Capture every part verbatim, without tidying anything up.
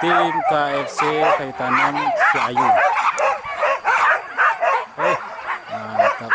Tim K F C Kayu Tanam Siayu. Eh, mantap.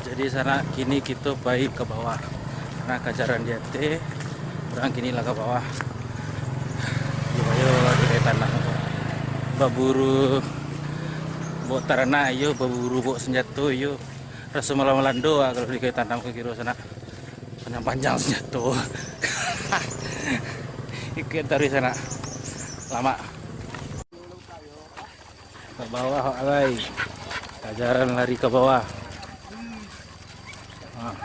Jadi, sanak, kini kito pai ka bawah. Nah, ka jalan di ateh, urang kini lah ka bawah. Iyo, ayo, di tanah. Baburu bawok taranak, iyo, baburu bawok sanjato, iyo. Raso malam Malando, ah, kalau di Kayu Tanam ko kiro, sanak. Panjang-panjang sanjato. Ikuik taruih, sanak. Lamak. Ka bawah, wak, alai. Ka jalan lari ka bawah. Ah.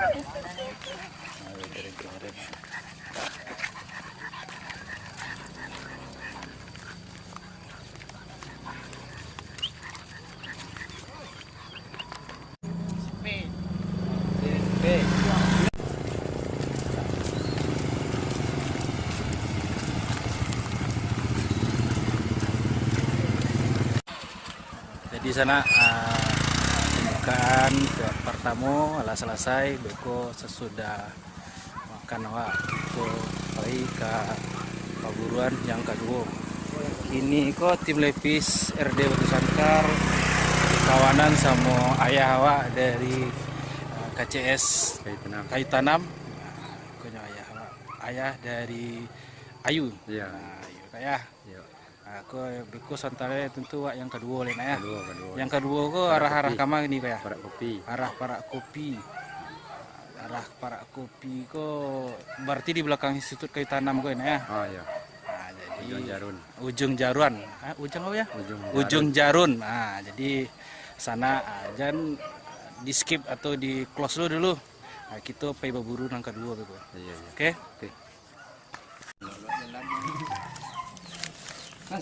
Jadi, sanak, ah, pambukaan partamo lah salasai, beko sasudah makan awak, kito pai ka paburuan yang kaduo. Kini ko tim Levis R D Batu Sangkar, kawanan samo ayah awak dari, eh, K C S Kayu Tanam. Kayu Tanam. Nah, ko nyo ayah awak. Ayah dari Ayu. Iya. Nah, Ayu, ayah. Iya. Ah, ko beko santale tentu awak yang kaduo lai, nak, ya. Kaduo, kaduo. Yang kaduo ko arah-arah ka ma ni, ko, ya? Parak Kopi. Arah Parak Kopi. Arah Parak Kopi ko berarti di belakang Institut Kayu Tanam ko, nak, ya? Ah, iya. Ah, jadi Ujung Jarun. Ujung Jaruan. Ah, Ujung apa, ya? Ujung Ujung Jarun. Jarun. Ah, jadi sanak, ah, jan di-skip atau di-close dulu, dulu. Ah, kito pai baburu nan kaduo beko. Iya, iya. Oke? Oke. Yo,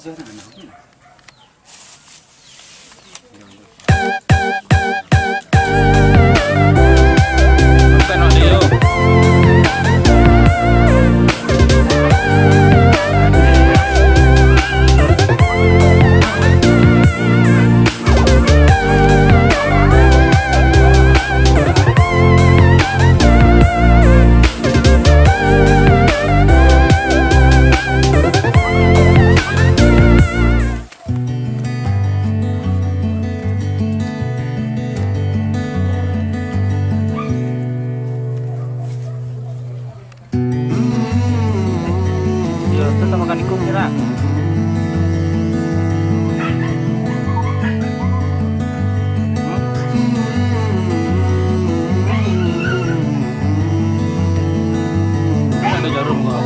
tu tak makan ikung je lah. Ada jarum kau.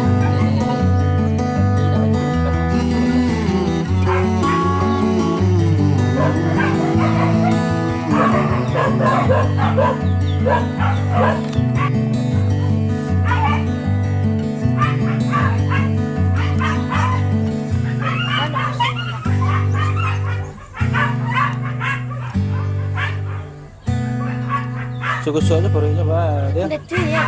Suka-suka aja perutnya, Pak. Dia. Betul ya.